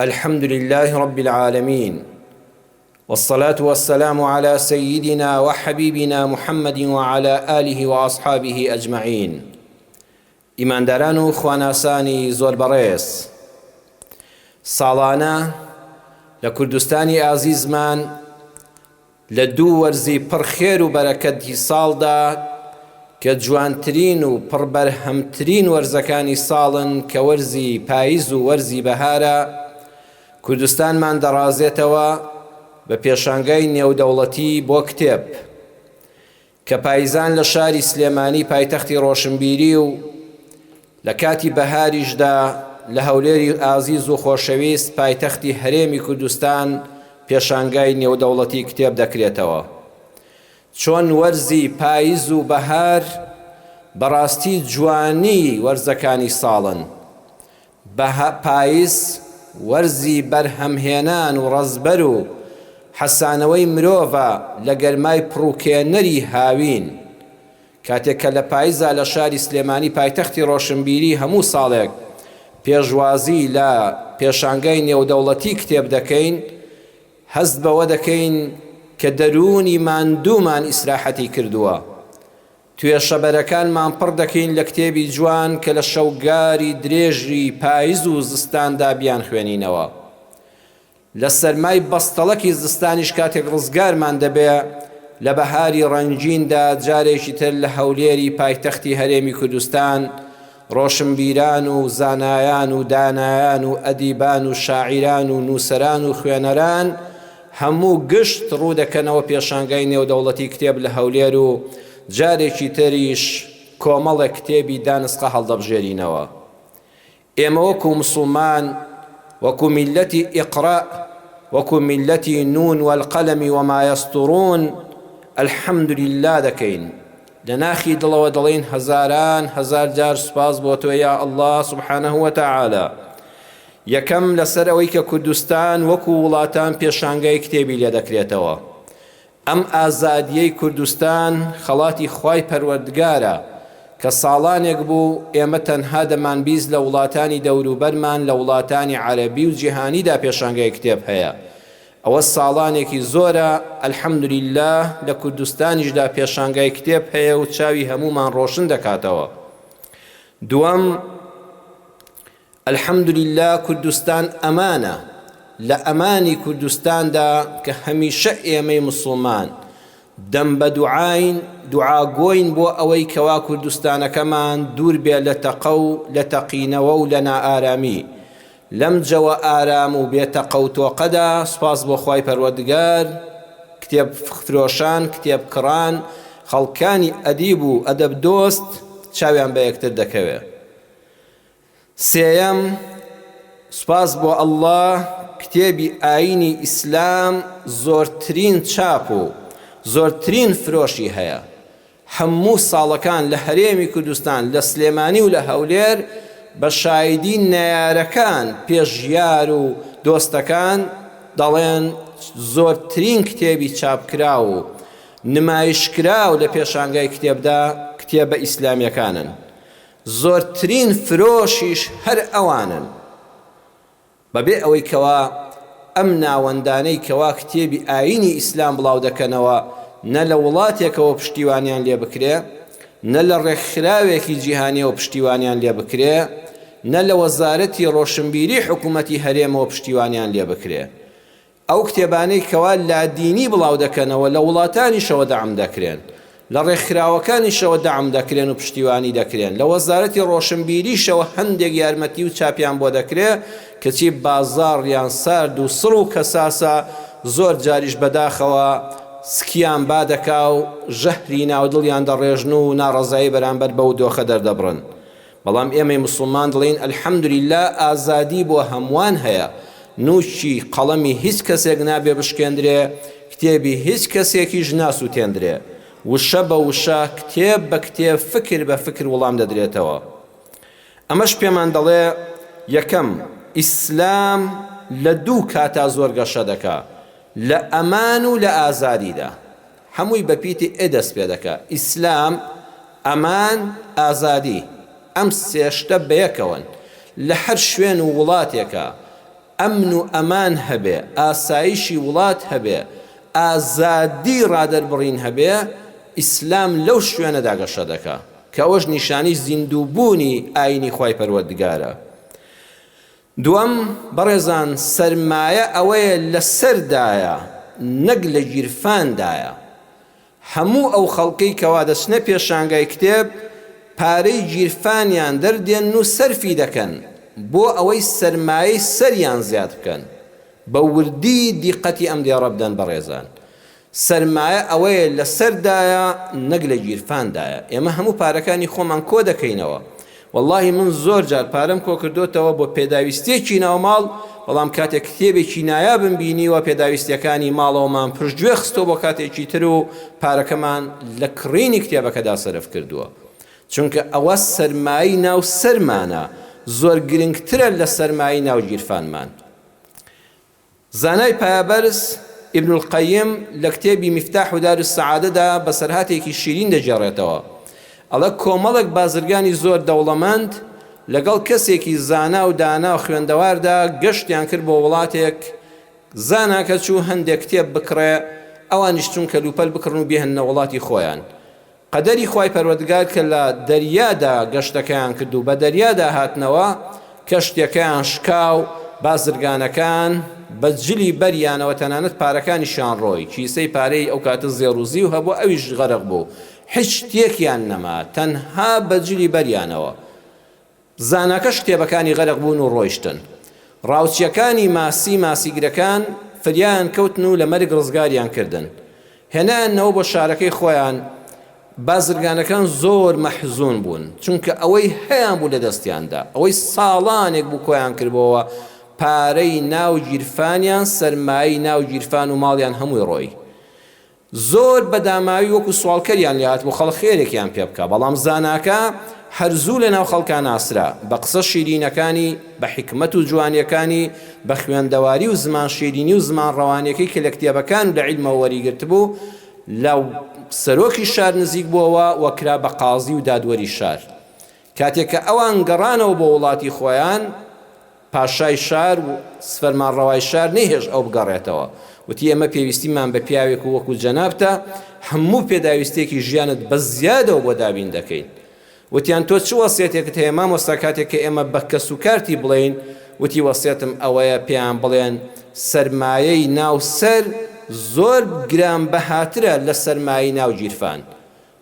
الحمد لله رب العالمين والصلاة والسلام على سيدنا وحبيبنا محمد وعلى آله وأصحابه أجمعين ئیمانداران و خواناسانی زۆر بەڕێز ساڵانە لە کوردستانی ئازیزمان لە دوو وەرزی پڕ خێر و بەرەکەتی ساڵدا کە جوانترین و پڕ بەرهەمترین وەرزەکانی ساڵن کە وەرزی پایز و وەرزی بەهارە، کوردستانمان دەڕازێتەوە بە پێشانگای نێودەوڵەتی بۆ کتێب. کە پایزان لە شاری سلێمانی پایتەختی ڕۆشنبیری و لە کاتی بەهاریشدا لە هەولێری ئازیز و خۆشەویست پایتەختی هەرێمی کوردستان پێشانگای نێودەوڵەتی کتێب دەکرێتەوە. چۆن وەرزی پایز و بەهار بەڕاستی جوانی وەرزەکانی ساڵن، پایز وەرزی بەرهەمهێنان و ڕەزبەر و حەسانەوەی مرۆڤە لە گەرمای پڕوکێنەری هاوین. کاتێک کە لە پایزا لە شاری سلێمانی پایتەختی ڕۆشنبیری هەموو ساڵێک پێشوازی لە پێشانگای نێودەوڵەتی کتێب دەکەین، هەست بەوە دەکەین کە دەروونی ماندوومان ئیسراحەتی کردووە. توێشەبەرەکانمان پڕ دەکەین لە کتێبی جوان کە لە شەوگاری درێژی پایز و زستاندا بیانخوێنینەوە. لە سەرمای بەستەڵەکی زستانیش کاتێک ڕزگارمان دەبێ، لە بەهاری ڕەنگیندا جارێکی تر لە هەولێری پایتەختی هەرێمی کوردستان ڕۆشنبیران و زانایان و دانایان و ئەدیبان و شاعیران و نووسەران و خوێنەران هەموو گشت ڕوو دەکەنەوە پێشانگای نێودەوڵەتی کتێب لە هەولێر و جارێکی تریش کۆمەڵێک کتێبی دانسقە هەڵدەبژێرینەوە. ئێمە وەکو موسڵمان، وەکو میللەتی اقرأ، وەکو میللەتی نون والقلم وما یسطرون الحمد للە دەکەین. لە ناخی دڵەوە دەڵێین هەزاران هەزار جار سوپاس بۆ تۆ یا اللە سبحانە وتعالی. یەکەم لەسەر ئەوەی کە کوردستان وەکو وڵاتان پێشانگای کتێبی لێ دەکرێتەوە. ئەم ئازادیەی کوردستان خەڵاتی خوای پەروەردگارە کە ساڵانێک بوو ئێمە تەنها دەمانبیست لە وڵاتانی دەوروبەرمان لە وڵاتانی عەرەبی و جیهانیدا پێشانگای کتێب هەیە ئەوە ساڵانێکی زۆرە الحمدللە لە کوردستانیشدا پێشانگای کتێب هەیە و چاوی هەموومان ڕۆشن دەکاتەوە دووەم الحمدللە کوردستان ئەمانە، لە ئەمانی کوردستاندا کە هەمیشە ئێمەی موسڵمان دەم بە دوعاین، دوعاگۆین بۆ ئەوەی کەوا کوردستانەکەمان دوور بێ لە تەقە و لە تەقینەوە و لە نائارامی، لەم جەوە ئارام و بێ تەقە و تۆقەدا سوپاس بۆ خوای پەروەردگار کتێب فرۆشان، کتێب کڕان، خەڵکانی ئەدیب و ئەدەب دۆست چاویان بە یەکتر دەکەوێ. سێیەم، سوپاس بۆ اللە کتێبی ئاینی ئیسلام زۆرترین چاپ و زۆرترین فرۆشی هەیە، هەموو ساڵەکان لە هەرێمی کوردستان لە سلێمانی و لە هەولێر بە شایدی نەیارەکان پێشیار و دۆستەکان دەڵێن زۆرترین کتێبی چاپکراو و نمایشکراو لە پێشانگای کتێبدا کتێبە ئیسلامیەکانن. زۆرترین فرۆشیش هەر ئەوانن بەبێ ئەوەی کەوا ئەم ناوەندانەی کەوا کتێبی ئایینی ئیسلام بڵاو دەکەنەوە نە لە وڵاتێکەوە پشتیوانیان لێ بکرێ نە لە ڕێکخراوێکی جیهانیەوە پشتیوانیان لێ بکرێ نە لە وەزارەتی ڕۆشنبیری حکوومەتی هەرێمەوە پشتیوانیان لێ بکرێ ئەو کتێبانەی کەوا لادینی بڵاودەکەنەوە لە وڵاتانیشەوە دەعم دەکرێن، لە ڕێکخراوەکانیشەوە دەعم دەکرێن و پشتیوانی دەکرێن، لە وەزارەتی ڕۆشنبیریشەوە هەندێک یارمەتی و چاپیان بۆ دەکرێ، کەچی بازاڕیان سارد و سڕ و کەساسە، زۆر جاریش بەداخەوە سکیان با دەکا و ژەهری ناو دڵیان دەڕێژن و ناڕەزایی بەرامبەر بەو دۆخە دەردەبڕن. بەڵام ئێمەی موسڵمان دڵێین الحمدللە ئازادی بۆ هەمووان هەیە نوکی قەڵەمی هیچ کەسێک نابێ بشکێندرێ کتێبی هیچ کەسێکیش ناسوتێندرێ وشە بە وشە کتێب بە کتێب فکر بە فکر وڵام دەدرێتەوە ئەمەش پێمان دەڵێ یەکەم ئیسلام لە دوو کاتا زۆر گەشە دەکا لە ئەمان و لە ئازادیدا هەمووی بە پیتی ئ دەست پێ دەکا، ئیسلام، ئەمان، ئازادی، ئەم سێ شتە بەیەکەوەن، لە هەر شوێن و وڵاتێکا. ئەمن و ئەمان هەبێ، ئاسایشی وڵات هەبێ، ئازادی ڕادەربڕین هەبێ، ئیسلام لەو شوێنەدا گەشە دەکا، کە ئەوەش نیشانەی زیندووبوونی ئایینی خوای پەروەردگارە. دووەم، بەڕێزان سەرمایە ئەوەیە لە سەردایە نەک لە گیرفاندایە. هەموو ئەو خەڵکەی کەوا دەچنە پێشانگای کتێب پارەی گیرفانیان دەردێنن و سەرفی دەکەن بۆ ئەوەی سەرمایەی سەریان زیاد بکەن. بە وردی دیقەتی ئەم دێڕە بدەن بەڕێزان. سەرمایە ئەوەیە لە سەردایە نەک لە گیرفاندایە. ئێمە هەموو پارەکانی خۆمان کۆدەکەینەوە. وەڵاهی من زۆر جار پارەم کۆکردۆتەوە بۆ پێداویستیەکی ناو ماڵ، بەڵام کاتێک کتێبێکی نایابم بینیوە پێداویستیەکانی ماڵەوەمان پشتگوێ خستوە بۆ کاتێکی تر و پارەکەمان لە کڕینی کتێبەکەدا سەرف کردووە. چونکە ئەوە سەرمایەی ناو سەرمانە زۆر گرنگترە لە سەرمایەی ناو گیرفانمان. زانای پایەبەرز، ابن القیم، لە کتێبی مفتاح دار السعادە دا بەسەرهاتێکی شیرین دەگێڕێتەوە. ئەڵێ کۆمەڵێک بازرگانی زۆر دەوڵەمەند لەگەڵ کەسێکی زانا و دانا و خوێندەواردا گەشتیان کرد بۆ وڵاتێک، زاناکە چوو هەندێک کتێب بکڕێ، ئەوانیش چوون کەلوپەل بکڕن و بیهێننە وڵاتی خۆیان. قەدەری خوای پەروەردگار کە لە دەریادا گەشتەکەیان کرد و بە دەریادا هاتنەوە، کەشتیەکەیان شکا و بازرگانەکان بە جلی بەریانەوە تەنانەت پارەکانیشیان ڕۆی، کیسەی پارەی ئەو کاتە زێڕ و زیو هەبوو ئەویش غەرق بوو، هیچ شتێکیان نەما تەنها بە جلی بەریانەوە. زاناکەش کتێبەکانی غەرق بوون و ڕۆیشتن. ڕاوچییەکانی ماسی ماسیگرەکان فریایان کەوتن و لە مەرگ ڕزگاریان کردن. هێنایاننەوە بۆ شارەکەی خۆیان. بازرگانەکان زۆر مەحزوون بوون، چونکە ئەوەی هەیانبوو لە دەستیان دا، ئەوەی ساڵانێک بوو کۆیان کردبۆوە، پارەی ناو گیرفانیان، سەرمایەی ناو گیرفان و ماڵیان هەمووی ڕۆی. زۆر بە داماوی وەکو سواڵکەریان لێ هاتبوو خەڵک خێرێکیان پێ بکا، بەڵام زاناکە هەر زوو لە ناو خەڵکا ناسرا، بە قسە شیرینەکانی، بە حیکمەت و جوانیەکانی، بە خوێندەواری و زمان شیرینی و زمان ڕەوانیەکەی کە لە کتێبەکان و لە عیلمەوە وەریگرتبوو، لە سەرۆکی شار نزیک بۆوە و کرا بە قازی و دادوەری شار. کاتێک کە ئەوان گەڕانەوە بۆ وڵاتی خۆیان، پاشای شار و فەرمانڕەوای شار نەیهێشت ئەو بگەڕێتەوە. وتی، ئێمە پێویستیمان بە پیاوێک و وەکو جەنابتە، هەموو پێداویستییەکی ژیانت بە زیادەوە بۆ دابین دەکەین. وتیان، تۆ چ وەسیەتێکت هەیە مامۆستا کاتێک کە ئێمە بە کەسوکارتی بڵێین؟ وتی، وەسیەتم ئەوەیە پێیان بڵێن سەرمایەی ناو سەر زۆر گرانبەهاترە لە سەرمایەی ناو گیرفان.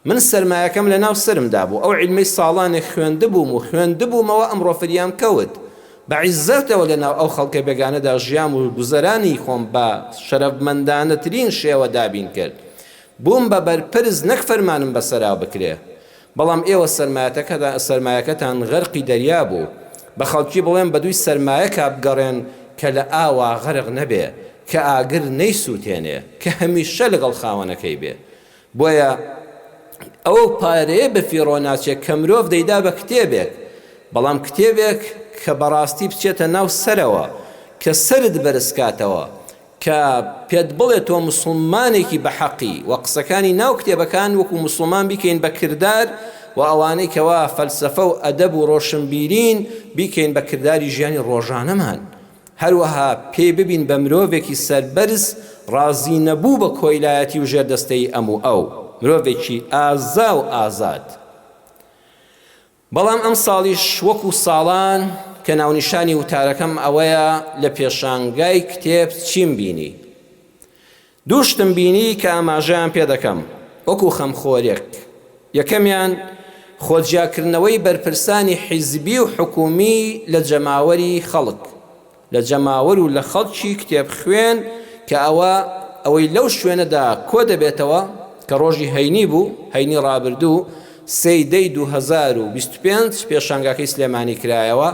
من سەرمایەکەم لە ناو سەرمدا بوو، ئەو عیلمەی ساڵانێک خوێندبووم و خوێندبوومەوە ئەمڕۆ فریام کەوت. بە عیززەتەوە لە ناو ئەو خەڵکە بێگانەدا ژیام و گوزەرانی خۆم بە شەرەفمەندانەترین شێوە دابین کرد. بووم بە بەرپرس نەک فەرمانم بەسەرا بکرێ. بەڵام ئێوە سەرمایەکەتان غەرقی دەریا بوو. بە خەڵکی بڵێم بەدووی سەرمایەکا بگەڕێن کە لە ئاوا غەرق نەبێ، کە ئاگر نەیسووتێنێ، کە هەمیشە لەگەڵ خاوەنەکەی بێ. بۆیە ئەو پارەیە بەفیڕۆ ناچێت کە مرۆڤ دەیدا بە کتێبێک، بەڵام کتێبێک کە بەڕاستی بچێتە ناو سەرەوە، کە سەرت بەرزکاتەوە، کە پێت بڵێ تۆ موسڵمانێکی بەحەقی و قسەکانی ناو کتێبەکان وەکو موسڵمان بیکەین بە کردار و ئەوانەی کەوا فەلسەفە و ئەدەب و ڕۆشنبیرین بیکەین بە کرداری ژیانی ڕۆژانەمان. هەروەها پێی ببین بە مرۆڤێکی سەربەرز ڕازی نەبوو بە کۆیلایەتی و ژێردەستەیی ئەم و ئەو، مرۆڤێکی ئازا و ئازاد. بەڵام ئەمساڵیش وەکو ساڵان کە ناونیشانی وتارەکەم ئەوەیە لە پێشانگای کتێب چیم بینی؟ دوو شتم بینی کە ئاماژەیان پێ دەکەم وەکو خەمخۆرێک، یەکەمیان خۆجیاکردنەوەی بەرپرسانی حیزبی و حکومی لە جەماوەری خەڵک، لە جەماوەر و لە خەڵکی کتێبخوێن کە ئەوە ئەوەی لەو شوێنەدا کۆدەبێتەوە کە ڕۆژی هەینی بوو، هەینی ڕابردوو سێی دەی 2025 پێشانگاکەی سلێمانی کرایەوە،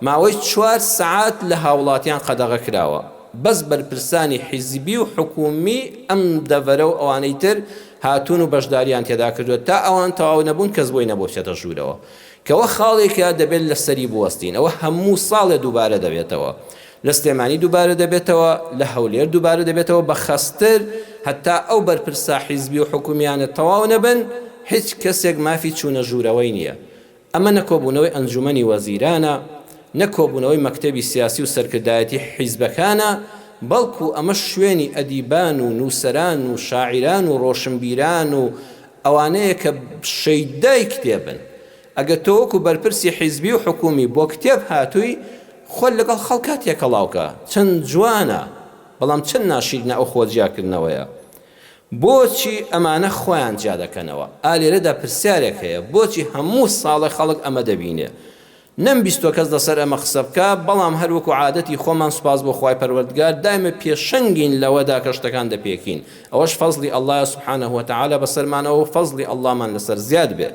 ماوەی چوار سەعات لە هاوڵاتیان قەدەغە کراوە. بەس بەرپرسانی حیزبی و حکومی ئەم دەڤەرە و ئەوانەی تر هاتوون و بەشداریان تێدا کردووە تا ئەوان تەواو نەبوون کەس بۆی نەبوو بچێتە ژوورەوە کەوە خاڵێکە دەبێت لەسەری بوەستین ئەوە هەموو ساڵێ دووبارە دەبێتەوە لە سلێمانی دووبارە دەبێتەوە لە هەولێر دووبارە دەبێتەوە بە خەستر هەتا ئەو بەرپرسە حیزبی و حکومیانە تەواو نەبن هیچ کەسێک مافی چوونە ژوورەوەی نییە ئەمە نە کۆبوونەوەی ئەنجوومەنی وەزیرانە، نە کۆبوونەوەی مەکتەبی سیاسی و سەرکردایەتی حیزبەکانە، بەڵکو ئەمە شوێنی ئەدیبان و نووسەران و شاعیران و ڕۆشنبیران و ئەوانەیە کە شەیدای کتێبن. ئەگەر تۆ وەکو بەرپرسی حیزبی و حکوومی بۆ کتێب هاتووی، خۆت لەگەڵ خەڵکا تێکەڵاوکە، چەند جوانە، بەڵام چەند ناشیرینە ئەو خۆجیاکردنەوەیە. بۆچی ئەمانە خۆیان جیا دەکەنەوە؟ ئا لێرەدا پرسیارێک هەیە، بۆچی هەموو ساڵێ خەڵک ئەمە دەبینێ؟ نەمبیستووە کەس لەسەر ئەمە قسە بکا، بەڵام هەر وەکو عادەتی خۆمان سوپاس بۆ خوای پەروەردگار دایمە پێشەنگین لەوەدا کە شتەکان دەپێکین، ئەوەش فەزڵی اللە یە سبحانە وتعالی بەسەرمانەوە و فەزڵی اللە مان لەسەر زیاد بێ.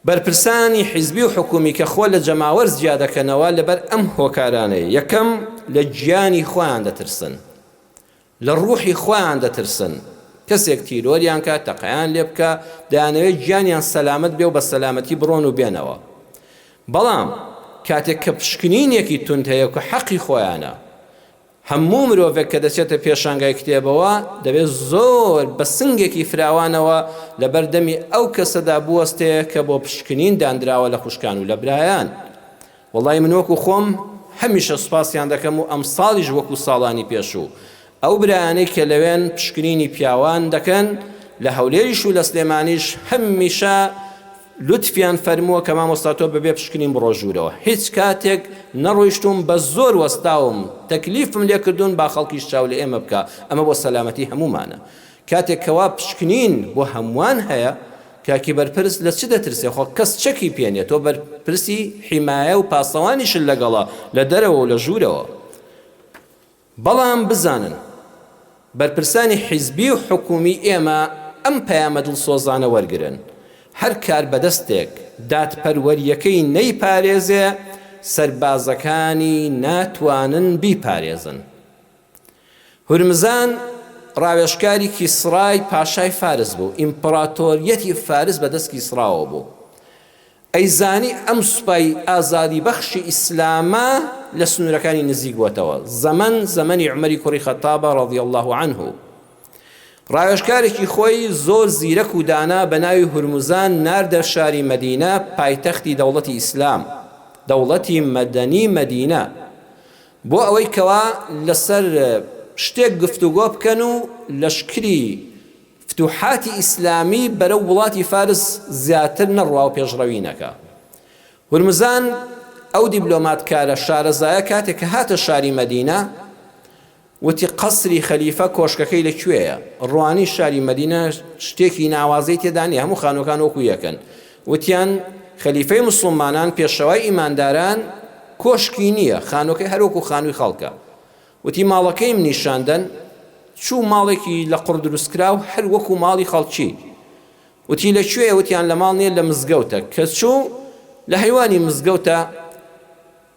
بەرپرسانی حیزبی و حکومی کە خۆ لە جەماوەر جیا دەکەنەوە لەبەر ئەم هۆکارانەیە، یەکەم، لە گیانی خۆیان دەترسن، لە ڕوحی خۆیان دەترسن کەسێک تیرۆریان کا تەقەیان لێ بکا دەیانەوێت گیانیان سەلامەت بێ و بە سەلامەتی بڕۆن و بێنەوە بەڵام کاتێک کە پشکنینێکی توند هەیە کە حەقی خۆیانە هەموو مرۆڤێک کە دەچێتە پێشانگای کتێبەوە دەبێت زۆر بە سنگێکی فراوانەوە لەبەر دەمی ئەو کەسەدا بوەستێ کە بۆ پشکنین دانراوە لە خوشکان و لە برایان وەڵای من وەکو خۆم هەمیشە سوپاسیان دەکەم و ئەمساڵیش وەکو ساڵانی پێشوو ئەو برایانەی کە لەوێن پشکنینی پیاوان دەکەن لە هەولێریش و لە سلێمانیش هەمیشە لوتفیان فەرمووە کە مامۆستا تۆ بەبێ پشکنین بڕۆ ژوورەوە هیچ کاتێک نەڕۆیشتوم بە زۆر وەستاوم تەکلیفم لێکردوون با خەڵکیش چاو لە ئێمە بکا ئەمە بۆ سەلامەتی هەموومانە کاتێک کەوا پشکنین بۆ هەمووان هەیە کاکی بەرپرس لە چ دەترسێ خۆ کەس چەکی پێ نیە تۆ بەرپرسی حیمایە و پاسەوانیشت لەگەڵە لە دەرەوە و لە ژوورەوە بەڵام بزانن بەرپرسانی حیزبی و حکومی ئێمە ئەم پەیامە دڵسۆزانە وەرگرن هەر کاربەدەستێک دادپەروەریەکەی نەیپارێزێ سەربازەکانی ناتوانن بیپارێزن. هورمزان ڕاوێژکاری کیسرای پاشای فارس بوو، ئیمپڕاتۆریەتی فارس بە دەست کیسراوە بوو. ئەیزانی ئەم سوپای ئازادیبەخشی ئیسلامە لە سنوورەکانی نزیک بۆتەوە. زەمەن زەمەنی عومەری کوڕی خەتابە رضی اللە عنه. ڕاوێژکارێکی خۆی زۆر زیرەک و دانا بە ناوی هورمزان ناردە شاری مەدینە پایتەختی دەوڵەتی ئیسلام، دەوڵەتی مەدەنی مەدینە. بۆ ئەوەی کەوا لەسەر شتێک گفتوگۆ بکەن و لەشکری فتوحاتی ئیسلامی بەرەو وڵاتی فارس زیاتر نەڕوا و پێشڕەوی نەکا. هورمزان ئەو دیبلۆماتکارە شارەزایە کاتێک کە هاتە شاری مەدینە وتی قەسری خەلیفە کۆشکەکەی لە کوێیە؟ ڕوانی شاری مەدینە شتێکی ناوازەی تێدا نییە هەموو خانووەکان وەکو یەکن. وتیان خەلیفەی موسڵمانان پێشەوای ئیمانداران کۆشکی نییە، خانووەکەی هەر وەکو خانووی خەڵکە. وتی ماڵەکەیم نیشان دەن، چوو ماڵێکی لە قوڕ دروستکراو هەر وەکو ماڵی خەڵکی. وتی لە کوێیە؟ وتیان لە ماڵ نییە لە مزگەوتە. کە چوو لە هەیوانی مزگەوتە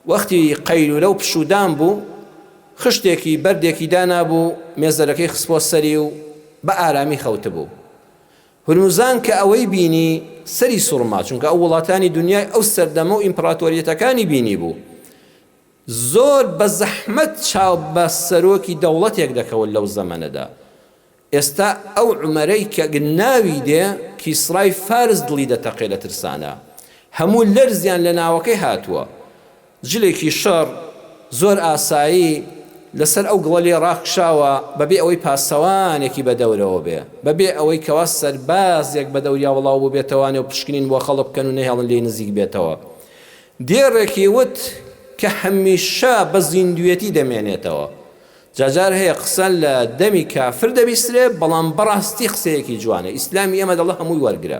وەختی قەیلولە و پشوودان بوو، خشتێکی بەردێکی دانابوو، مێزەرەکەی خستبووە سەری و بە ئارامی خەوتبوو. هورمزان کە ئەوەی بینی سەری سوڕما، چونکە ئەو وڵاتانی دونیای ئەو سەردەمە و ئیمپڕاتۆریەتەکانی بینیبوو. زۆر بە زەحمەت چاو بە سەرۆکی دەوڵەتێک دەکەوت لەو زەمەنەدا. ئێستا ئەو عومەرەی کە ناوی دێ کیسرای فارس دڵی دەتەقێ لە ترسانا. هەموو لەرزیان لە ناوەکەی هاتووە. جلێکی شەڕ، زۆر ئاسایی، لەسەر ئەو گڵە لێ ڕاکشاوە، بەبێ ئەوەی پاسەوانێکی بە دەورەوە بێ، بەبێ ئەوەی کەوا سەربازێک بە دەوریا وڵاو بووبێتەوانێ و پشکنین بۆ خەڵک بکەن و نەهێڵن لێی نزیک بێتەوە. دێڕێکی وت کە هەمیشە بە زیندووێتی دەمێنێتەوە. جا جار هەیە قسە لە دەمی کافر دەبیسترێ، بەڵام بەڕاستی قسەیەکی جوانە. ئیسلامی ئێمە دەڵێ هەمووی وەرگرە.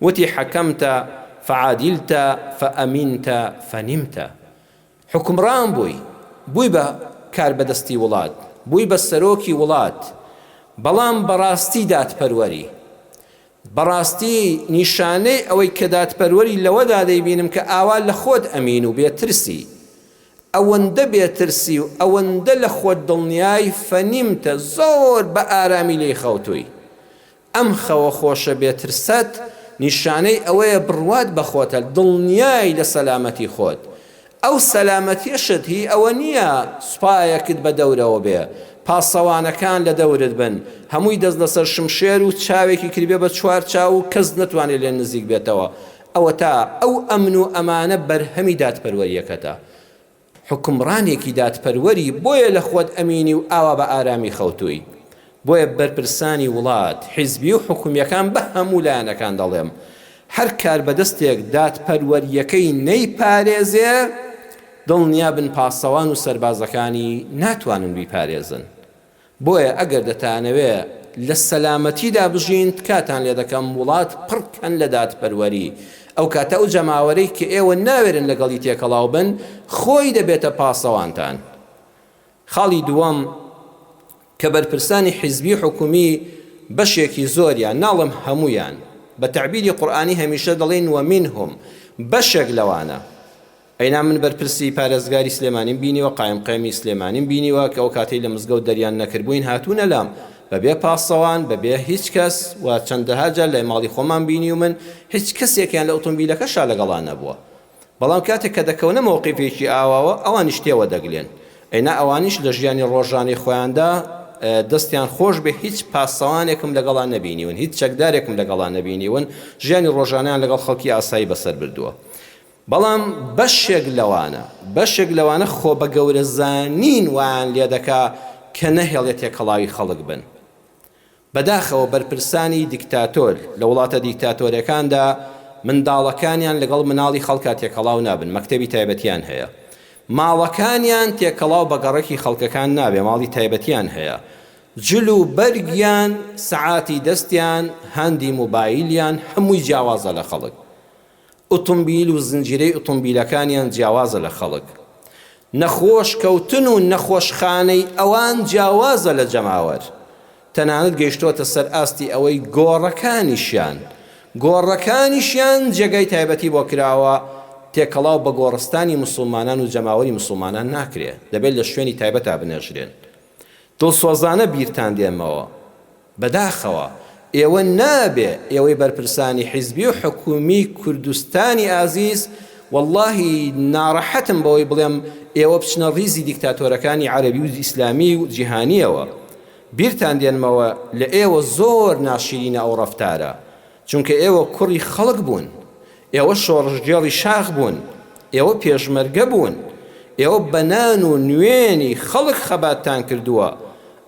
وتی حکمت فعدلت فامنت فنمت حوکمڕان بووی بووی بە کاربەدەستی وڵات بووی بە سەرۆکی وڵات بەڵام بەڕاستی دادپەروەری بەڕاستی نیشانەی ئەوەی کە دادپەروەری لەوەدا دەیبینم کە ئاوا لە خۆت ئەمین و بێترسی ئەوەندە بێترسی و ئەوەندە لە خۆت دڵنیای فەنیمتە زۆر بە ئارامی لێی خەوتووی ئەم خەوە خۆشە بێ ترسەت نیشانەی ئەوەیە بڕوات بە خۆتە دڵنیای لە سەلامەتی خۆت ئەو سەلامەتیەشت هی ئەوە نیە سوپایەکت بە دەورەوە بێ پاسەوانەکان لە دەورت بن هەمووی دەست لەسەر شمشێر و چاوێکی کردبێ بە چوار چاو و کەس نەتوانێ لێ نزیک بێتەوە. ئەوەتا ئەو ئەمن و ئەمانە بەرهەمی دادپەروەریەکەتە. حوکمڕانێکی دادپەروەری بۆیە لە خۆت ئەمینی و ئاوا بە ئارامی خەوتووی. بۆیە بەرپرسانی وڵات، حیزبی و حکومییەکان بە هەموو لایەنەکان دەڵێم، هەر کاربەدەستێک دادپەروەرییەکەی نەیپارێزێ، دڵنیابن پاسەوان و سەربازەکانی ناتوانن بیپارێزن. بۆیە ئەگەر دەتانەوێ لە سەلامەتیدا بژین تکاتان لێ دەکەم وڵات پڕ کەن لە دادپەروەری، ئەو کاتە ئەو جەماوەرەی کە ئێوە ناوێرن لەگەڵی تێکەڵاو بن خۆی دەبێتە پاسەوانتان. خاڵی دووەم کە بەرپرسانی حیزبی و حکومی بەشێکی زۆریان، ناڵێم هەموویان، بە تەعبیری قورئانی هەمیشە دەڵێین ومنهم، بەشێک لەوانە، ئەینا من بەرپرسی پارێزگاری سلێمانیم بینیوە، قایمقێمی سلێمانیم بینیوە کە ئەو کاتەی لە مزگەوت دەریان نەکردبووین هاتوونە لام بەبێ پاسەوان، بەبێ هیچ کەس و چەندەها جار لای ماڵی خۆمان بینیومن هیچ کەسێکیان لە ئۆتۆمبیلەکەشا لەگەڵا نەبووە. بەڵام کاتێک کە دەکەونە مەوقیفێکی ئاواوە ئەوانیش تێوە دەگلێن. ئەینا ئەوانیش لە ژیانی ڕۆژانەی خۆیاندا دەستیان خۆش بێ هیچ پاسەوانێکم لەگەڵا نەبینیون، هیچ چەکدارێکم لەگەڵا نەبینیون، ژیانی ڕۆژانەیان لەگەڵ خەڵکی ئاسایی بەسەر بردووە. بەڵام بەشێک لەوانە بەشێک لەوانە خۆ بە گەورە زانین وایان لێدەکا کە نەهێڵێ تێکەڵاوی خەڵک بن. بەداخەوە بەرپرسانی دیکتاتۆر لە وڵاتە دیکتاتۆرەکاندا منداڵەکانیان لەگەڵ مناڵی خەڵکا تێکەڵاو نابن، مەکتەبی تایبەتیان هەیە. ماڵەکانیان تێکەڵاو بە گەڕەکی خەڵکەکان نابێ، ماڵی تایبەتیان هەیە. جل و بەرگیان، سەعاتی دەستیان، هاندی موبایلیان هەمووی جیاوازە لە خەڵک. ئوتومبیل و زنجیرەی ئوتومبیلەکانیان جیاوازە لە خەڵک. نەخۆش کەوتن و نەخۆشخانەی ئەوان جیاوازە لە جەماوەر. تەنانەت گەیشتۆتە سەر ئاستی ئەوەی گۆڕەکانیشیان گۆڕەکانیشیان جێگای تایبەتی بۆ کراوە، تێکەڵاو بە گۆڕستانی موسڵمانان و جەماوەری موسڵمانان ناکرێ، دەبێت لە شوێنی تایبەتا بنێژرێن. دڵسۆزانە بیرتان دێنمەوە. بەداخەوە ئێوە نابێ ئێوەی بەرپرسانی حیزبی و حکومی کوردستانی ئازیز وەڵاهی ناڕەحەتم بەوەی بڵێم ئێوە بچنە ڕیزی دیکتاتۆرەکانی عەرەبی و ئیسلامی و جیهانیەوە بیرتان دێنمەوە لە ئێوە زۆر ناشیرینە ئەو ڕەفتارە چونکە ئێوە کوڕی خەڵک بوون ئێوە شۆڕشگێڕی شاخ بوون ئێوە پێشمەرگە بوون ئێوە بە نان و نوێنی خەڵک خەباتتان کردووە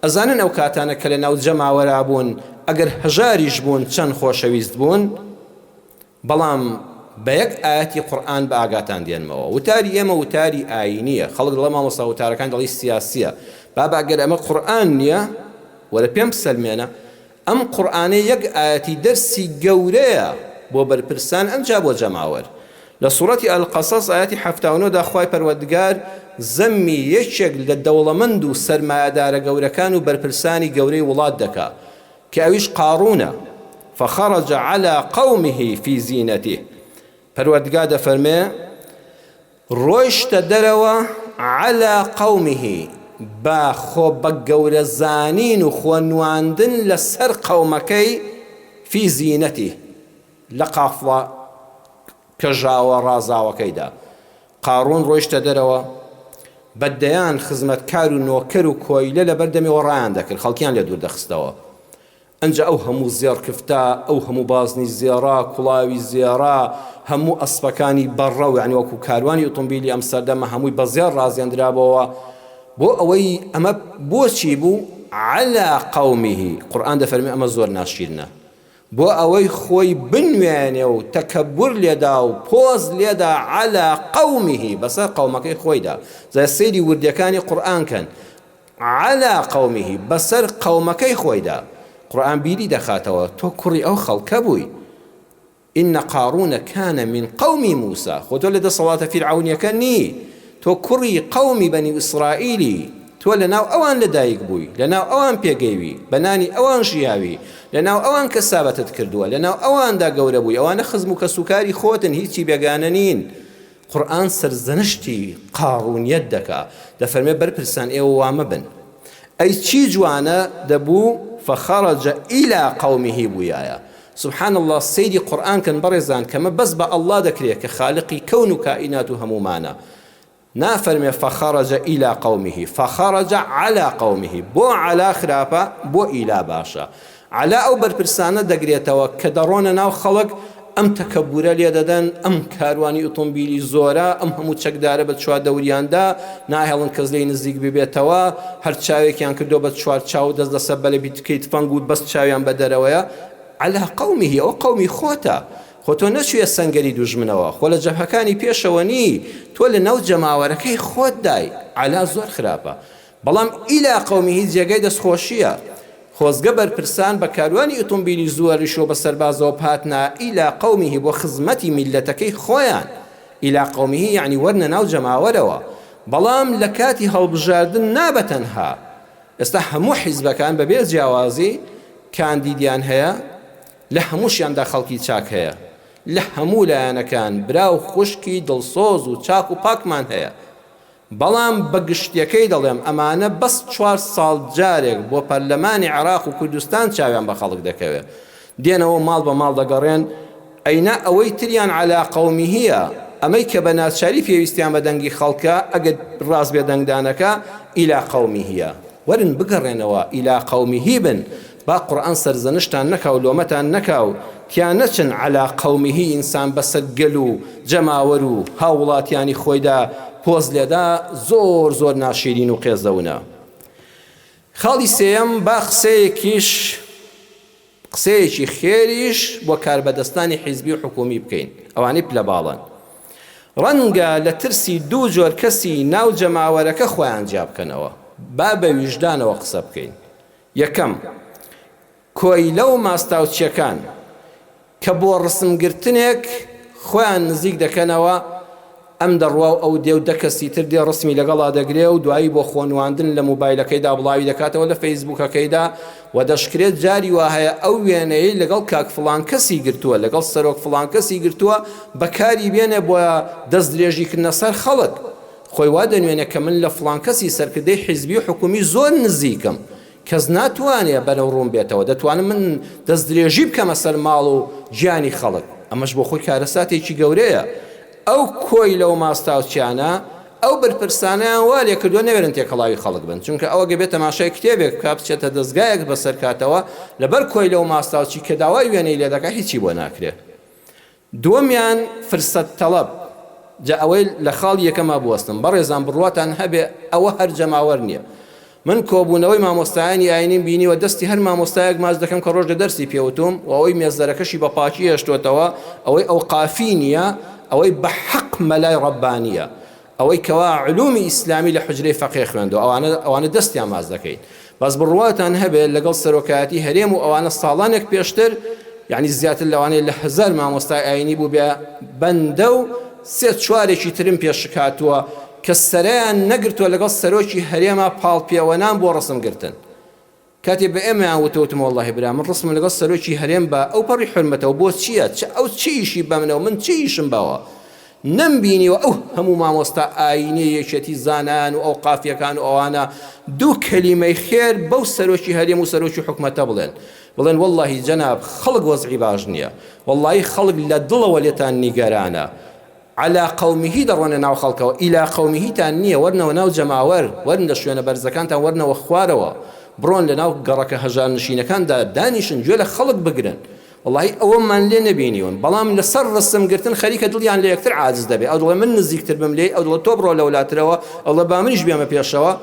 ئەزانن ئەو کاتانە کە لەناو جەماوەرا بوون ئەگەر هەژاریش بوون چەند خۆشەویست بوون بەڵام بە یەک ئایەتی قورئان بە ئاگاتان دێنمەوە وتاری ئێمە وتاری ئایینیە خەڵک دەڵێ مامۆستا وتارەکان دەڵی سیاسیە بابە ئەگەر ئەمە قورئان نییە وەرە پێم بسەلمێنە ئەم قورئانە یەک ئایەتی دەرسی گەورەیە بۆ بەرپرسان ئەنجا بۆ جەماوەر. لە سوڕەتی القصص ئایەتی 79 دا خوای پەروەردگار زەمی یەکێک لە دەوڵەمەند و سەرمایەدارە گەورەکان و بەرپرسانی گەورەی وڵات دەکا کە ئەویش قاڕونە، فخرج علی قومه فی زینته، پەروەردگار دەفەرمێ، ڕۆیشتە دەرەوە علی قومه بە خۆ بە گەورە زانین و خۆ نواندن لە سەر قەومەکەی فی زینته لە قافڵە کەژاوە ڕازاوەکەیدا قاڕون ڕۆیشتە دەرەوە بە دەیان خزمەتکار و نۆکەر و کۆیلە لەبەر دەمیەوە ڕایان دەکرد خەڵکیان لێ دوور دەخستەوە ئەنجا ئەو هەموو زێڕ کفتە، ئەو هەموو بازنی زێڕە، کوڵاوی زێڕە، هەموو ئەسپەکانی بەڕەو، یانی وەکوو کاروانی ئوتومبیلی ئەم سەردەمە هەمووی بە زێڕ ڕازێندرابۆوە، بۆ ئەوەی ئەمە بۆچی بوو؟ علی قومه، قورئان دەفەرموێ ئەمە زۆر ناشیرنە، بۆ ئەوەی خۆی بنوێنێ و تەکەبور لێدا و پۆز لێدا علی قومه، بەسەر قەومەکەی خۆیدا، جا سەیری وردیەکانی قورئان کەن، علی قومه، بەسەر قەومەکەی خۆیدا، قورئان بیری دەخاتەوە تۆ کوڕی ئەو خەڵکە بووی، ان قارون کان من قوم موسی، خۆ تۆ لە دەسەڵاتە فیرعەونیەکە نی، تۆ کوڕی قەومی بەنی ئیسرائیلی، تۆ لەناو ئەوان لەدایک بووی، لەناو ئەوان پێگەیوی، بە نانی ئەوان ژیاوی، لەناو ئەوان کەسابەتت کردووە، لەناو ئەواندا گەورە بووی، ئەوانە خزم و کەسوکاری خۆتن، هیچی بێگانە نین. قورئان سەرزەنشتی قاڕونیەت دەکا دەفەرمێ بەرپرسان ئێوە وا مەبن ئەی چی جوانە دەبوو فخرج الی قومه بویایە سبحان اللە سەیری قورئان کەن بەڕێزان کەمە بەس بە اللە دەکرێ کە خالقی کەون و کائینات و هەموومانە نافەرمێ فخرج الی قومه فخرج علی قومه بۆ علی خراپە بۆ ئیلا باشە عەلا ئەو بەرپرسانە دەگرێتەوە کە دەڕۆنە ناو خەڵک. ئەم تەکەبورە لێدەدەن، ئەم کاروانی ئۆتۆمبیلی زۆرە، ئەم هەموو چەکدارە بە چواردەوریاندا، ناهێڵن کەس لێی نزیک ببێتەوە، هەر چاوێکیان کردووە بە چوارچاو و دەست لەسەر بەلەبیتکەی تفەنگ و بەس چاویان بە دەرەوەیە، علی قومه، ئەوە قەومی خۆتە، خۆ تۆ نەچوویە سەنگەری دوژمنەوە، خۆ لە جەبهەکانی پێشەوە نی، تۆ لە ناو جەماوەرەکەی خۆتدای، علی زۆر خراپە، بەڵام الی قومه جێگای دەستخۆشییە. خۆزگە بەرپرسان بە کاروانی ئۆتۆمبیلی زووەریش و بە سەربازەوە بهاتنە الی قومه بۆ خزمەتی میللەتەکەی خۆیان. الی قومه یەعنی وەرنە ناو جەماوەرەوە. بەڵام لە کاتی هەڵبژاردن نا بە تەنها. ئێستا هەموو حیزبەکان بە بێ جیاوازی کاندیدیان هەیە، لە هەمووشیاندا خەڵکی چاک هەیە. لە هەموو لایەنەکان برا و خوشکی دڵسۆز و چاک و پاکمان هەیە. بەڵام بە گشتیەکەی دەڵێم ئەمانە بەس چوار ساڵ جارێک بۆ پەرلەمانی عێراق و کوردستان چاویان بە خەڵک دەکەوێ دێنەوە ماڵ بە ماڵ دەگەڕێن ئەینا ئەوەی تریان عەلا قەومیهیە ئەمەی کە بە ناچاری پێویستیان بە دەنگی خەڵکە ئەگەر ڕاست بێ دەنگدانەکە ئیلا قەومیهیە وەرن بگەڕێنەوە الی قومه بن با قورئان سەرزەنشتان نەکا و لۆمەتان نەکا و تیا نەچن علی قومه ئینسان بەسەر گەل و جەماوەر و هاووڵاتیانی خۆیدا پۆز لێدا زۆر زۆر ناشیرین و قێزەونە. خاڵی سێیەم با قسەیەکیش قسەیەکی خێریش بۆ کاربەدەستانی حیزبی و حکوومی بکەین، ئەوانەی پلە باڵان. ڕەنگە لە ترسی دوو جۆر کەسی ناو جەماوەرەکە خۆیان جیا بکەنەوە. با بە ویژدانەوە قسە بکەین. یەکەم، کۆیلە و ماستاوچییەکان کە بۆ ڕسمگرتنێک خۆیان نزیک دەکەنەوە، ئەم دەڕوا و ئەو دێ و دە کەسی تر دێ ڕسمی لەگەڵا دەگرێ و دوایی بۆ خۆنواندن لە موبایلەکەیدا بڵاوی دەکاتەوە لە فەیسبووکەکەیدا و دەشکرێت جاری وا هەیە ئەو وێنەیەی لەگەڵ کاک فڵان کەسی گرتووە لەگەڵ سەرۆک فڵان کەسی گرتووە بەکاری بێنێ بۆ دەست درێژیکردنە سەر خەڵک خۆی وا دەنوێنێ کە من لە فڵان کەسی سەرکردەی حیزبی و حکوومی زۆر نزیکم کەس ناتوانێ بەرەو ڕووم بێتەوە، دەتوانم من دەستدرێژی بکەمە سەر ماڵ و گیانی خەڵک، ئەمەش بۆ خۆی کارەساتێکی گەورەیە، ئەو کۆیلە و ماستاوچیانە ئەو بەرپرسانەیان وا لێکردووە نەوێرن تێکەڵاوی خەڵک بن، چونکە ئەو ئەگەر بێ تەماشای کتێبێک بکا بچێتە دەزگایەک بەسەرکاتەوە لەبەر کۆیلە و ماستاوچی کە داوای وێنەی لێدەکا هیچی بۆ ناکرێ. دووەمیان فرسەت تەڵەب، جا ئەوەی لە خاڵی یەکەما بوەستم، بەڕێزان بڕواتان هەبێ ئەوە هەر جەماوەر نیە، من کۆبوونەوەی مامۆستایانی ئاینیم بینیوە دەستی هەر مامۆستایەک ماچ دەکەم کە ڕۆژێ دەرسی پێوتوم و ئەوەی مێزەرەکەشی بە پاکی هێشتۆتەوە، ئەوەی ئەوقافی نیە، ئەوەی بە حەق مەلای ڕەبانیە، ئەوەی کەوا علومی ئیسلامی لە حوجرەی فەقێ خوێندوە ئەوانە ئەوانە دەستیان ماچ دەکەین بەس بڕواتان هەبێ لەگەڵ سەرۆکایەتی هەرێم و ئەوانە ساڵانێک پێشتر یعنی زیاتر لەوانەیە لە هەزار مامۆستای ئاینی بوو بێ بەندە و سێ چوارێکی ترم پێشک هاتووە کە سەرەیان نەگرتووە لەگەڵ سەرۆکی هەرێما پاڵپێوەنان بۆ ڕسم گرتن کاتێ بە ئێمەیان وتە وتم وەڵاهی برا من ڕسمم لەگەڵ سەرۆکی هەرێم بە ئەو پەڕی حورمەتەوە بۆ چییە چ ئەو چ ئیشی بە منەوە من چ ئیشم بەوە نەم بینیوە ئەو هەموو مامۆستا ئاینیە یەکێتی زانایان و ئەوقافیەکان و ئەوانە دوو کەلیمەی خێر بەو سەرۆکی هەرێم و سەرۆکی حکومەتە بڵێن بڵێن وەڵاهی جەناب خەڵک وەزعی باش نییە وەڵاهی خەڵک لە دڵەوە لێتان نیگەرانە علی قومه دەڕۆنە ناو خەڵکەوە الی قومه تان نییە وەرنەوە ناو جەماوەر وەرن لە شوێنە بەرزەکانتان وەرنەوە خوارەوە بڕۆن لە ناو گەڕەکە هەژارنشینەکاندا دانیشن گوێ لە خەڵک بگرن وەڵاهی ئەوەمان لێ نەبینیون بەڵام لەسەر ڕسم گرتن خەریکە دڵیان لە یەکتر عاجز دەبێ ئەو دڵێ من نزیکتر بم لێی ئەو دڵێ تۆ بڕۆ لەولاترەوە ئەو دڵێ با منیش بێمە پێشەوە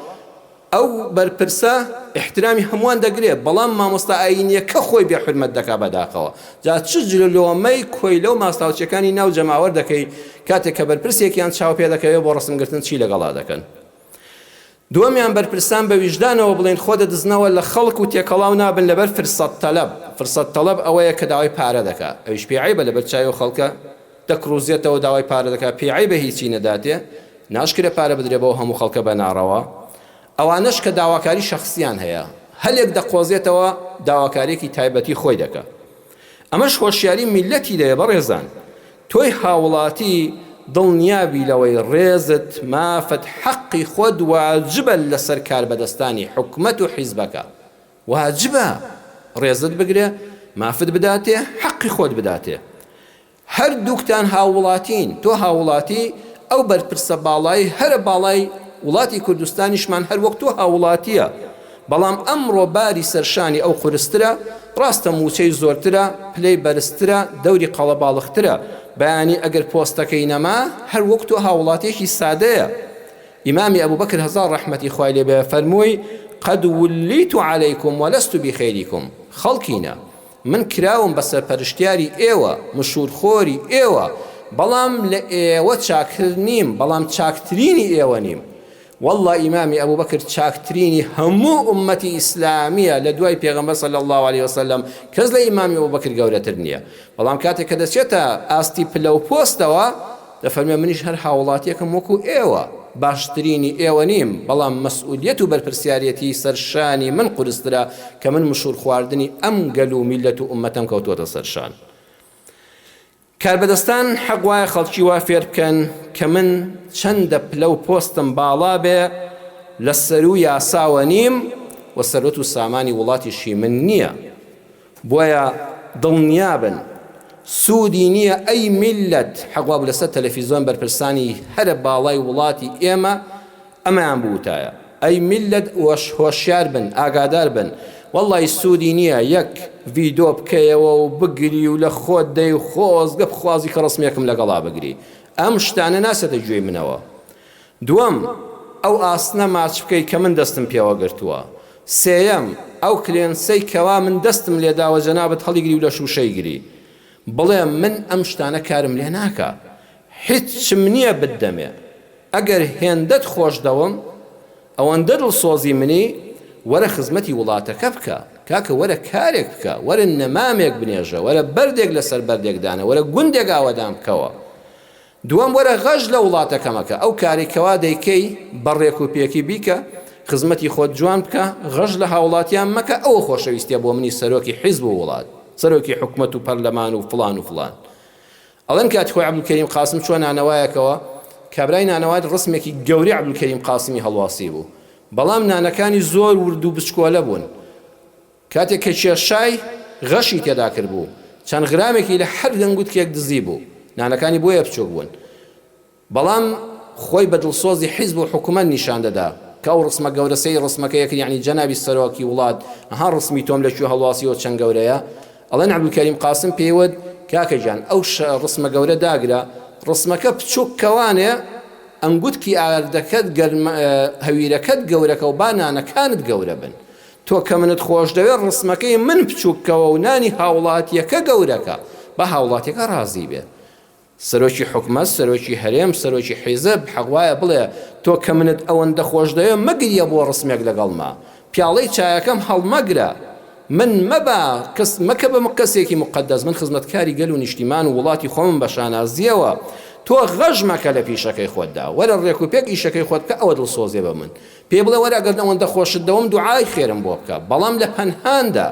ئەو بەرپرسە ئیحترامی هەمووان دەگرێ بەڵام مامۆستا ئایینیەکە خۆی بێ حورمەت دەکا بەداخەوە جا چ لۆمەی کۆیلە و ماستاوچیەکانی ناو جەماوەر دەکەی کاتێک کە بەرپرسێکیان چاو پێ دەکەوێ بۆ ڕەسم گرتن چی لەگەڵا دەکەن دووەمیان بەرپرسان بە ویژدانەوە بڵێن خۆ دەدزنەوە لە خەڵک و تێکەڵاو نابن لەبەر فرسەت تەلەب فرسەت تەلەب ئەوەیە کە داوای پارە دەکا ئەویش پێ عەیبە لەبەر چاوی خەڵکە دەکڕوزێتەوە داوای پارە دەکا پێی عەیبە هیچی نەداتێ ناشکرێ پارە بدرێ بەو هەموو خەڵکە بە ناڕەوا ئەوانەش کە داواکاری شەخسیان هەیە هەلێک دەقۆزێتەوە داواکاریەکی تایبەتی خۆی دەکا ئەمەش هۆشیاری میللەتی دەوێ بەڕێزان تۆی هاوڵاتی دڵنیابی لەوەی ڕێزت مافت حەقی خۆت واجبە لەسەر کاربەدەستانی حکومەت و حیزبەکە واجبە ڕێزت بگرێ مافت بداتێ حەقی خۆت بداتێ هەردووکتان هاووڵاتین، تۆ هاووڵاتی، ئەو بەرپرسە باڵای هەرە باڵای وڵاتی کوردستانیشمان هەر وەک تۆ هاووڵاتییە. بەڵام ئەمڕۆ باری سەرشانی ئەو قورسترە، ڕاستە مووچەی زۆرترە، پلەی بەرزترە، دەوری قەڵەباڵغترە، بەیانی ئەگەر پۆستەکەی نەما، هەر وەک تۆ هاووڵاتییەکی سادەیە. ئیمامی ئەبوبەکر هەزار ڕەحمەتی خوای لێ بێ فەرمووی، قد ولیت علیکم ولست بخیرکم، خەڵکینە، من کراوم بە سەرپەرشتیاری ئێوە، مشوورخۆری ئێوە، بەڵام لە ئێوە چاکتر نیم، بەڵام چاکترینی ئێوە نیم. واللە ئیمامی ئەبوبەکر چاکترینی هەموو ئوممەتی ئیسلامیە لە دوای پێغەمبەر صلی اللە علیە وسلم کەس لە ئیمامی ئەبوبەکر گەورەتر نیە بەڵام کاتێک کە دەچێتە ئاستی پلە و پۆستەوە دەفەرمێ منیش هەر هاوڵاتیەکم وەکو ئێوە باشترینی ئێوە نیم بەڵام مەسئولیەت و بەرپرسیارێتی سەر شانی من قورسترە کە من مشوور خواردنی ئەم گەل و میللەت و ئوممەتەم کەوتووەتە سەر شان. کاربەدەستان حەق وایە خەڵکی وا فێر بکەن کە من چەندە پلە و پۆستم باڵا بێ لە سەروو یاساوە نیم و سەروەت و سامانی وڵاتیش هی من نییە بۆیە دڵنیابن سوودی نییە ئەی میللەت حەق وابوو لەسەر تەلەفیزۆن بەرپرسانی هەرە باڵای وڵاتی ئێمە ئەمەیان بوتایە ئەی میللەت وەش هۆشیار بن ئاگادار بن وەڵی سوودی نییە یەک ڤیدۆ بکەیەوە و بگری و لە خۆت دەی و خۆزگە بخوازی کە ڕسمێکم لەگەڵا بگری ئەم شتانە ناسێتە گوێی منەوە دووەم ئەو ئاسنە ماچ بکەی کە من دەستم پێوە گرتووە سێیەم ئەو کلێنسەی کەوا من دەستم لێداوە جەنابت هەڵیگری و لە شووشەی گری بڵێ من ئەم شتانە کارم لێ ناکا هیچم نییە بتدەمێ ئەگەر هێندەت خۆش دەوم ئەوەندە دڵسۆزی منی وەرە خزمەتی وڵاتەکە بکە کاکە وەرە کارێک بکە وەرە نەمامێک بنێژە وەرە بەردێک لەسەر بەردێک دانە وەرە گوندێک ئاوەدان بکەوە دووەم وەرە غەش لە وڵاتەکە مەکە ئەو کارەی کەوا دەیکەی بە ڕێک و پێکی بیکە خزمەتی خۆت جوان بکە غەش لە هاوڵاتیان مەکە ئەوە خۆشەویستیە بۆ منی سەرۆکی حیزب و وڵات سەرۆکی حکومەت و پەرلەمان و فڵان و فڵان ئەڵێن کاتی خۆی عەبدولکەریم قاسم چووە نانەوایەکەوە، کابرای نانەوا ڕسمێکی گەورەی عەبدولکەریم قاسمی هەڵواسی بوو، بەڵام نانەکانی زۆر ورد و بچکۆلە بوون، کاتێک کە کێشای غەشی تێدا کردبوو، چەند غرامێکی لە هەر دەنگوتکێک دزی بوو، نانەکانی بۆیە بچووک بوون. بەڵام خۆی بە دڵسۆزی حیزب و حکومەت نیشان دەدا، کە ئەو ڕسمە گەورە سەیری ڕسمەکەی ئەکرد یەعنی جەنابی سەرۆکی وڵات ئەها ڕسمی تۆم لە کوێ هەڵواسیوە چەند گەورەیە، ئەڵێن عەبدولکەریم قاسم پێی وت کاکە گیان ئەو ڕسمە گەورە داگرە ڕسمەکە بچوک کەوانێ ئەنگوتکی ئاردەکەت گەرم هەویرەکەت گەورەکە و با نانەکانت گەورە بن تۆ کە منت خۆش دەوێت ڕسمەکەی من بچوک کەوە و نانی هاوڵاتیەکە گەورەکە با هاوڵاتیەکە ڕازی بێ. سەرۆکی حکومەت، سەرۆکی هەرێم، سەرۆکی حیزب، حەق وایە بڵێ، تۆ کە منت ئەوەندە خۆشدەوێ مەگریە بۆ ڕسمێک لەگەڵما، پیاڵەی چایەکەم هەڵمەگرە، من مەبە کەس مەکە بە کەسێکی موقەدەس، من خزمەتکاری گەل و نیشتیمان و وڵاتی خۆمم بە شانازییەوە، تۆ غەش مەکە لە پیشەکەی خۆتدا، وەرە ڕێکوپێک ئیشەکەی خۆت بکە، ئەوە دڵسۆزیە بە من. پێی بڵێ وەرە ئەگەر ئەوەندە خۆشت دەوم دوعای خێرم بۆ بکە، بەڵام لە پەنهاندا.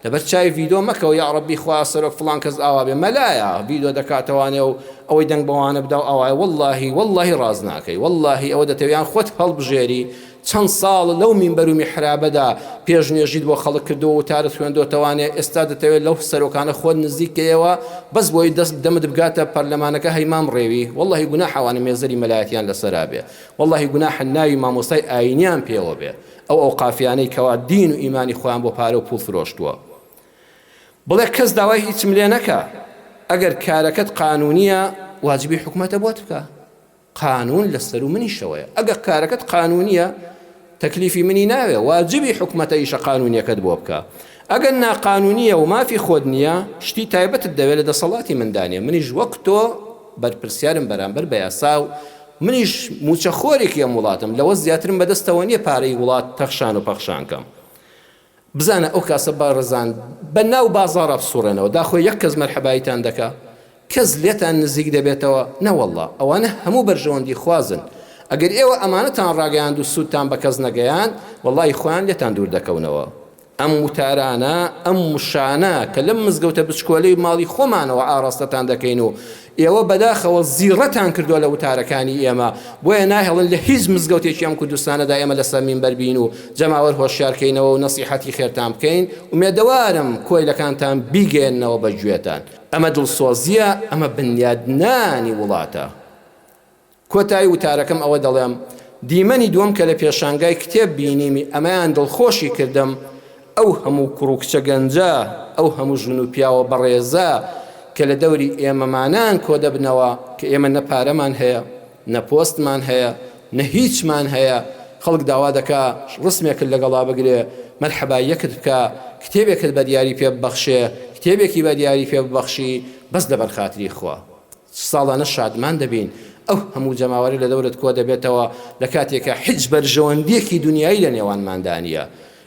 لەبەر چاوی ڤیدۆ مەکەوە یاڕەبی خوایە سەرۆک فڵان کەس ئاوا بێ مەلایە ڤیدۆ دەکاتەوانێ و ئەوەی دەنگ بەوانە بدا و ئاوایە وەڵاهی وەڵاهی ڕاست ناکەی وەڵاهی ئەوە دەتەوێ یان خۆت هەڵبژێری چەند ساڵ لەو مینبەر و میحرابەدا پێش نوێژیت بۆ خەڵک کردووە وتارت خوێندۆتەوانێ ئێستا دەتەوێت لەو سەرۆکانە خۆت نزیک کەیەوە بەس بۆی دەست دەمت بگاتە پەرلەمانەکە هەی مام ڕێوی وەڵاهی گوناحە ئەوانە مێزەری مەلایەتیان لەسەرا بێ وەڵاهی گوناحە ناوی مامۆستای ئاینیان پێوە بێ ئەو ئەوقافیانەی کەوا دین و ئیمانی خۆیان بۆ پارە و پوڵ فرۆشتووە. بڵێ کەس داوای هیچم لێ نەکا. ئەگەر کارەکەت قانونیە واجبی حکومەتە بۆت بکا. قانون لە سەرو منیشەوەیە. ئەگەر کارەکەت قانونیە تەکلیفی منی ناوێ واجبی حکومەتە ئیشە قانونیەکەت بۆ بکا. ئەگەر ناقانونیە و مافی خۆت نیە شتی تایبەتت دەوێ لە دەسەڵاتی مندا نیە. منیش وەک تۆ بەرپرسیارم بەرامبەر بە یاسا و منیش مووچە خۆرێکی ئەم وڵاتەم لەوە زیاترم بەدەستەوە نیە پارەی وڵات تەخشان و پەخشان کەم. بزانە ئەو کاسە بەڕێزان بە ناو بازاڕا بسوڕێنەوە داخۆ یەک کەس مەرحەباییتان دەکا؟ کەس لێتان نزیک دەبێتەوە؟ نەوەڵڵا ئەوانە هەموو بەرژەوەندی خوازن ئەگەر ئێوە ئەمانەتان ڕاگەیاند و سوودتان بە کەس نەگەیاند وەڵڵاهی خۆیان لێتان دوور دەکەونەوە. ئەم وتارانە، ئەم وشانە کە لەم مزگەوتە بچکۆلەی ماڵی خۆمانەوە ئاڕاستەتان دەکەین و ئێوە بەداخەوە زیڕەتان کردووە لە وتارەکانی ئێمە، بۆیە ناهێڵن لە هیچ مزگەوتێکی ئەم کوردستانەدا ئێمە لەسەر مینبەر بین و جەماوەر هۆشیار کەینەوە و نەسیحەتی خێرتان بکەین، ئومێدەوارم کۆیلەکانتان بیگەیەننەوە بە گوێتان. ئەمە دڵسۆزییە، ئەمە بنیادنانی وڵاتە. کۆتایی وتارەکەم ئەوە دەڵێم، دیمەنی دووەم کە لە پێشانگای کتێب بینیمی ئەمەیان دڵخۆشی کردم، ئەو هەموو کوڕ و کچە گەنجە، ئەو هەموو ژن و پیاوە بەڕێزە کە لە دەوری ئێمەمانان کۆدەبنەوە، کە ئێمە نە پارەمان هەیە، نە پۆستمان هەیە، نە هیچمان هەیە، خەڵک داوا دەکا ڕسمێکت لەگەڵا بگرێ، مەرحەباییەکت بکا، کتێبێکت بە دیاری پێ ببەخشێ، کتێبێکی بە دیاری پێ ببەخشی، بەس لەبەر خاتری خوا. ساڵانە شادمان دەبین ئەو هەموو جەماوەرە لە دەورت کۆ دەبێتەوە لە کاتێکا هیچ بەرژەوەندیەکی دونیایی لە نێوانماندا نیە.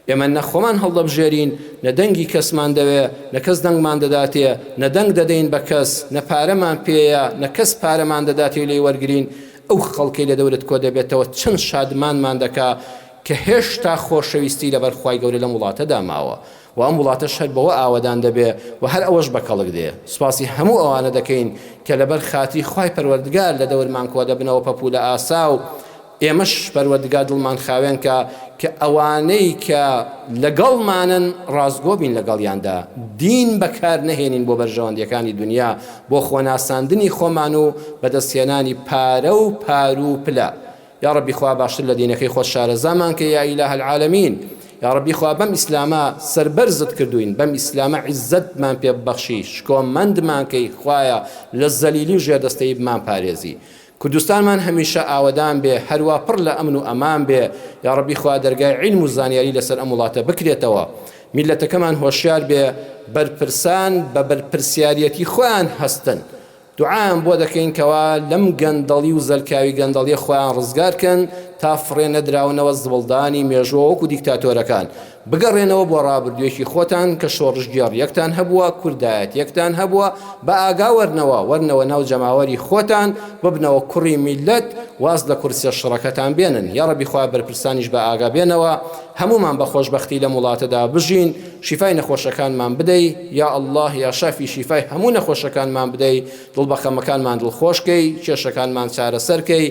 ئێمە نە خۆمان هەڵدەبژێرین، نە دەنگی کەسمان دەوێ، نە کەس دەنگمان دەداتێ، نە دەنگ دەدەین بە کەس، نە پارەمان پێیە، نە کەس پارەمان دەداتێ و لێی وەرگرین. ئەو خەڵکەی لە دەورت کۆ دەبێتەوە چەند شادمانمان دەکا کە هێشتا خۆشەویستی لەبەر خوای گەورە لەم وڵاتەدا ماوە و ئەم وڵاتەش هەر بەوە ئاوەدان دەبێ و هەر ئەوەش بە کەڵک دێ. سوپاسی هەموو ئەوانە دەکەین کە لەبەر خاتری خوای پەروەردگار لە دەورمان کۆ دەبنەوە پەپوولە ئاسا و ئێمەش پەروەردگار دڵمان خاوێن کە کە ئەوانەی کە لەگەڵمانن ڕاستگۆ بین لەگەڵیاندا دین بەکار نەهێنین بۆ بەرژەوەندیەکانی دونیا بۆ خۆناساندنی خۆمان و بەدەستهێنانی پارە و پارو و پلە یاڕەبی خوا باشتر لە دینەکەی خۆت شارەزامان کەی یا ئیلاه العالمین یاڕەبی خوا بەم ئیسلامە سەربەرزت کردوین بەم ئیسلامە عیزەتمان پێ ببەخشی شکۆمەندمان کەی خوایە لە زەلیلی و ژێردەستەیی بمان پارێزی کوردستانمان هەمیشە ئاوەدان بێ هەروا پڕ لە ئەمن و ئەمان بێ یاڕەبی خوا دەرگای عیلم و زانیاری لەسەر ئەم وڵاتە بکرێتەوە میللەتەکەمان هۆشیار بێ بەرپرسان بە بەرپرسیاریەتی خۆیان هەستن دوعایان بۆ دەکەین کەوا لەم گەندەڵی و زەلکاوی گەندەڵیە خۆیان ڕزگار کەن تا فڕێ نەدراونەوە زبڵدانی مێژووە وەکو دیکتاتۆرەکان بگەڕێنەوە بۆ ڕابردوویەکی خۆتان کە شۆڕشگێڕیەکتان هەبووە کوردایەتیەکتان هەبووە بە ئاگا وەرنەوە وەرنەوە ناو جەماوەری خۆتان ببنەوە کوڕی میللەت واز لە کورسیە شڕەکەتان بێنن یاڕەبی خوایە بەرپرسانیش بە ئاگا بێنەوە هەموومان بە خۆشبەختی لەم وڵاتەدا بژین شیفای نەخۆشەکانمان بدەی یا اللە یا شافی شیفای هەموو نەخۆشەکانمان بدەی دڵ بە خەمەکانمان دڵخۆش کەی کێشەکانمان چارەسەر کەی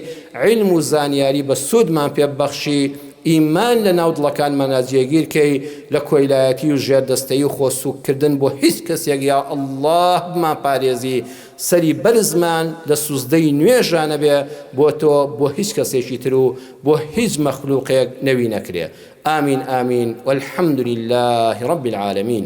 عیلم و زانیاری بە سوودمان پێ ببەخشی ئیمان لە ناو دڵەکانمانا جێگیر کەی لە کۆیلایەتی و ژێردەستەیی و خۆ سووک کردن بۆ هیچ کەسێک یا اللە بمان پارێزی سەری بەرزمان لە سوزدەی نوێژا نەبێ بۆ تۆ بۆ هیچ کەسێکی تر و بۆ هیچ مەخلوقێک نەوی نەکرێ آمین آمین والحمد للە رب العالمین.